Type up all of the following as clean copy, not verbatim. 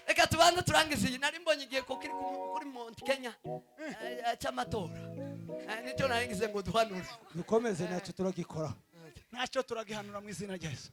Reka tubanze turangize iyi nari mbonye igihe ko kiri kuri Mount Kenya cy'amatora. Nicyo naringize ngo duhanure. Dukomeze ntacyo turagikora. Ntacyo turagihanura mu izina rya Yesu.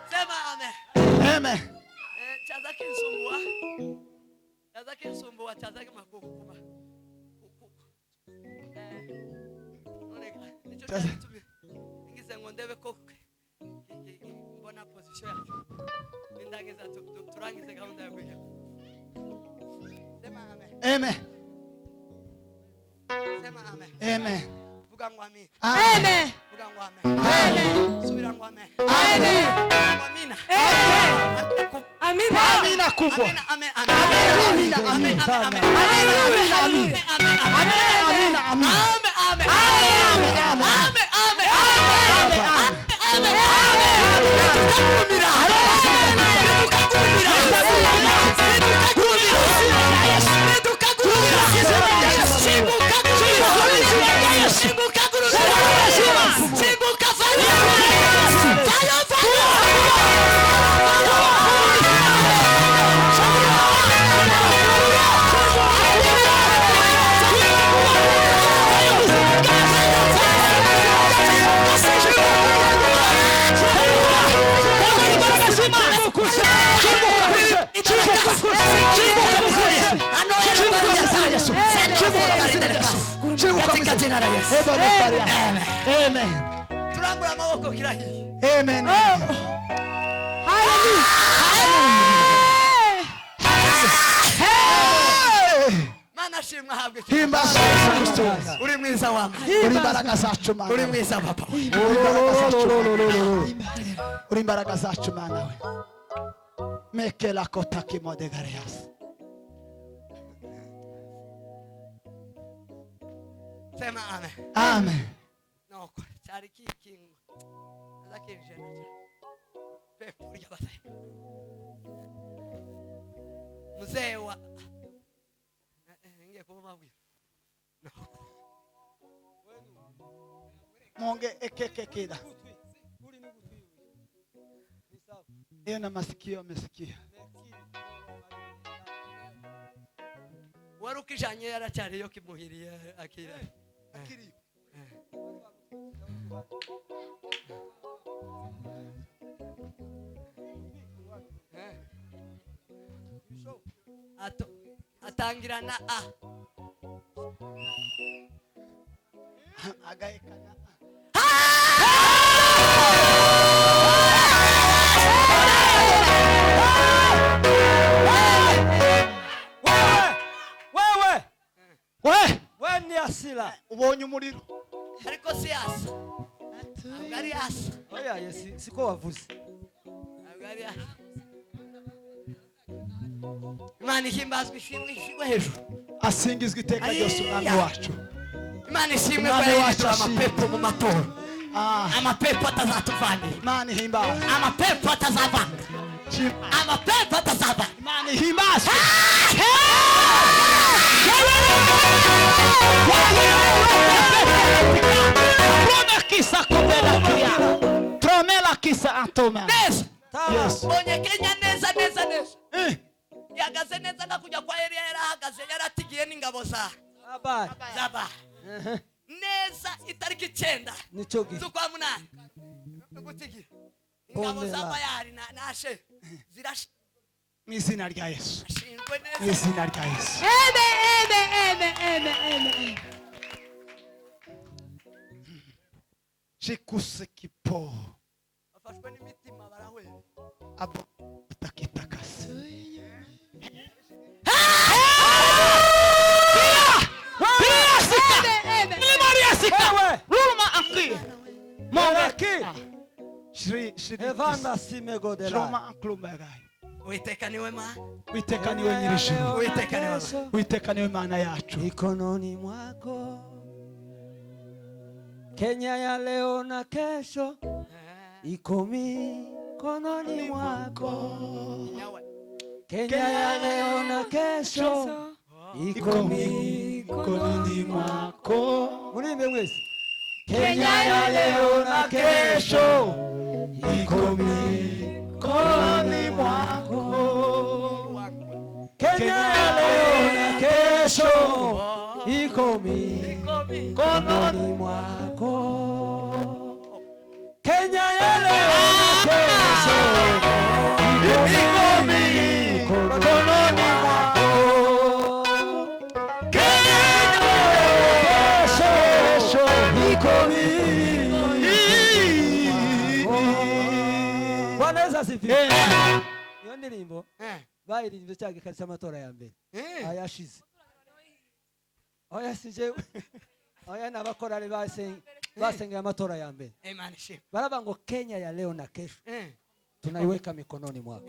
Sema amen. Amen. Chaza kinsumbua. Chaza kinsumbua, chaza kimakukuma. Ngize ngo ndebe ko mbona position yacu. Nindagiza turangize gahunda ya kwiga. Sema amen. Amen. Sema amen. Amen. Vuga ngo amen. Amen. Vuga ngo amen. Amen. Subira ngo amen. Amen. Amina. Amina. Amina kubwa. Amen. Amen. Amen. Amen. Amen. Amen. Amen. Amen. Amina. Amen. Amen. Amen. Amen. Amen. Amen. Ridukagurumira. Ridukagurumira. Ridukagurumira. Ridukagurumira. Simbukagurumira. Simbukagurumira. Simbuka fire. Fire, fire. Katika jina la Yesu. Amen. Turambura amaboko kirahiye. Amen. Mana shimwa habwe. Himbaza Yesu Kristo. Uri mwiza wa Uri imbaraga zacu Mana. Uri mwiza papa. Uri imbaraga zacu Mana. Uri imbaraga zacu Mana we. Mekela kota kimodegareas. Sema amen. Amen. Nuko cyari kikingo. Azakinjena. Pepo ry'abatayi. Mzee wa ngiye kumubabwira. Monge ekekekida. Iyo na masikio amesikia. Wari ukijanye yaracyariyo kimuhiriye akira. Akiriyo. Ato atangira na a. Agahekana. Wewe We, we ni asila. ubonye umuriro. Ariko si asa. Ntabwo ari asa. Oya yesi siko wavuze. Ntabwo ari asa. Imana ihimbazwe ishimwe ishigwe hejuru. Asingizwe iteka ryose umwami wacu. Imana ishimwe ko Umwami wacu yahindura ashimwe. amapepo mu matora. Ah, Amapepo atazatuvanira. Imana ihimbazwe. Amapepo atazavanga. Amapepo atazavanga. Imana ihimbazwe. Tromela kisa kobela kia. Tromela kisa atoma. Neza. Yes. Mbonye Kenya neza neza neza. Eh, Ihagaze neza nka kujya kwa Eliya yarahagaze yaratigiye n'ingabo za Abaye. zaba. Neza itariki 9 Nico gihe. z'ukwa munani. Gutigira. Ingabo Bondera. za Bayari na Ashe zirashinzwe Mu izina rya Yesu. Mu neza. izina rya Yesu. Amen, amen, amen, amen, amen. Shikuse kipo. Bafashwe n'imitima barahwera. Abo takitakasi. Amen, amen. Wewe Ruma akli. Monge. Shri shri. Evanda simegodela. Roma aklumegai. Uwiteka niwe Mana. Uwiteka niwe nyir'ijuru. Uwiteka niwe Mana. Uwiteka niwe Mana yacu. Mikononi mwako Kenya ya leo na kesho iko mikononi mwako. Nyawe. Kenya ya leo na kesho iko mikononi mwako. Murimbe mwese. Kenya ya leo na kesho iko mikononi mwako. Kenya ya leo na kesho iko mikononi mwako. Kenya ya leo na kesho iko mikononi mwako. Kenya ya kesho iko mikononi mwako. Bwana Yesu asifiwe. Iyo ndirimbo bayiririmbye cya gikari cy'amatora ya mbere ayashize. Oya sije oya n'abakorari basengeye amatora ya mbere. Imana ishimwe. Baravuga ngo Kenya ya leo na kesho tunaiweka mikononi mwako.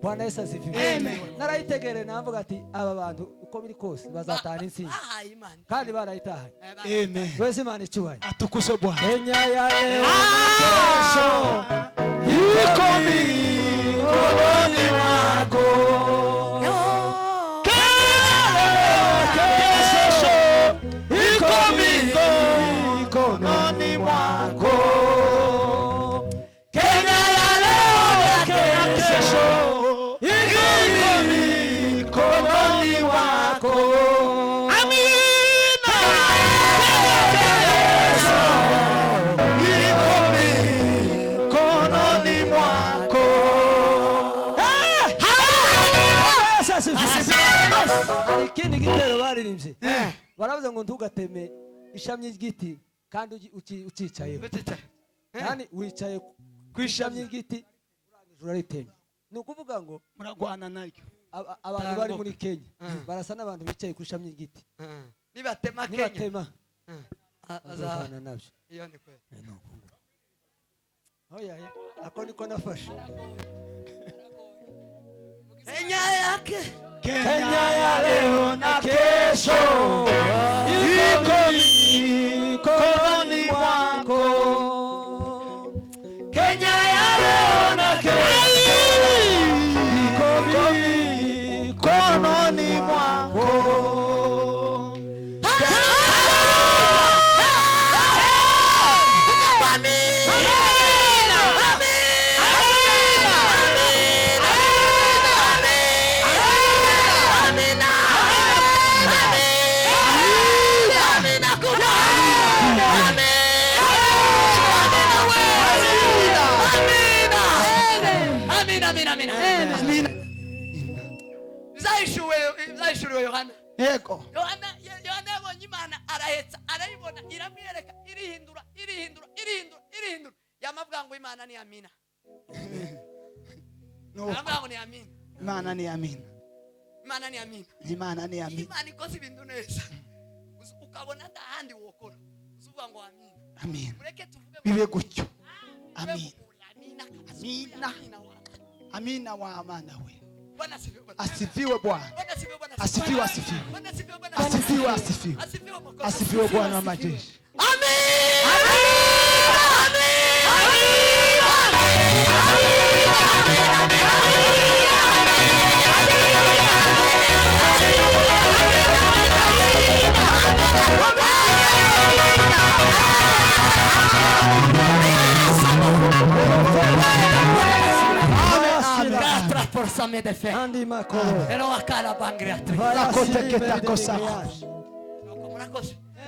Bwana Yesu asifiwe. Narayitegere navuga ati aba bantu uko biri kose bazatahana intsinzi. Bahaye Imana. Kandi barayitahanye. Amen. Twese Imana icyubahiro. Atukuzwe Bwana. Kenya ya leo na kesho Igitero baririmbye baravuze ngo ntugateme ishami ry'igiti kandi ucyicayeho. Uticaye. Yani wicaye ku ishami ry'igiti urangije uraritemye. Ni ukuvuga ngo muragwana naryo. Abantu bari muri Kenya barasa n'abantu bicaye ku ishami ry'igiti. Nibatema Kenya nibatema bazahana bazahana nabyo. Iyo ni kweli. Ni uko nguko. Oya, ya, ako niko nafashe. Kenya yake Kenya ya leo na kesho iko mikononi mwako. Kenya ya leo na kesho Iko mikononi mwako. Amina, amina, amina. Amina. Bizahishuriwe Yohana. Yego. Yohana yabonye Imana arahetsa, arayibona, iramwereka, irihindura, irihindura, irihindura, irihindura. Yamavuga ngo Imana ni amina. Nuko Aravuga ngo ni amina. Imana ni amina. Imana ni amina. Imana ni amina. Imana ikoze ibintu neza. Ukabona nta handi wokora. Uzuvuga ngo amina. Amina. Mureke tuvuge ngo Bibe gutyo. amina. Amina. Amina. Amina. Amina wa. Amina wa amana we. Bwana asifiwe. Bwana. Asifiwe Bwana. Bwana asifiwe. Bwana Asifiwe, asifiwe. Bwana asifiwe. Bwana Asifiwe, asifiwe. Asifiwe Mwokozi. Asifiwe Bwana wa majeshi. Andi makoro. Ero akala bangreatri. Rakote ketakosa. Nuko murakoze.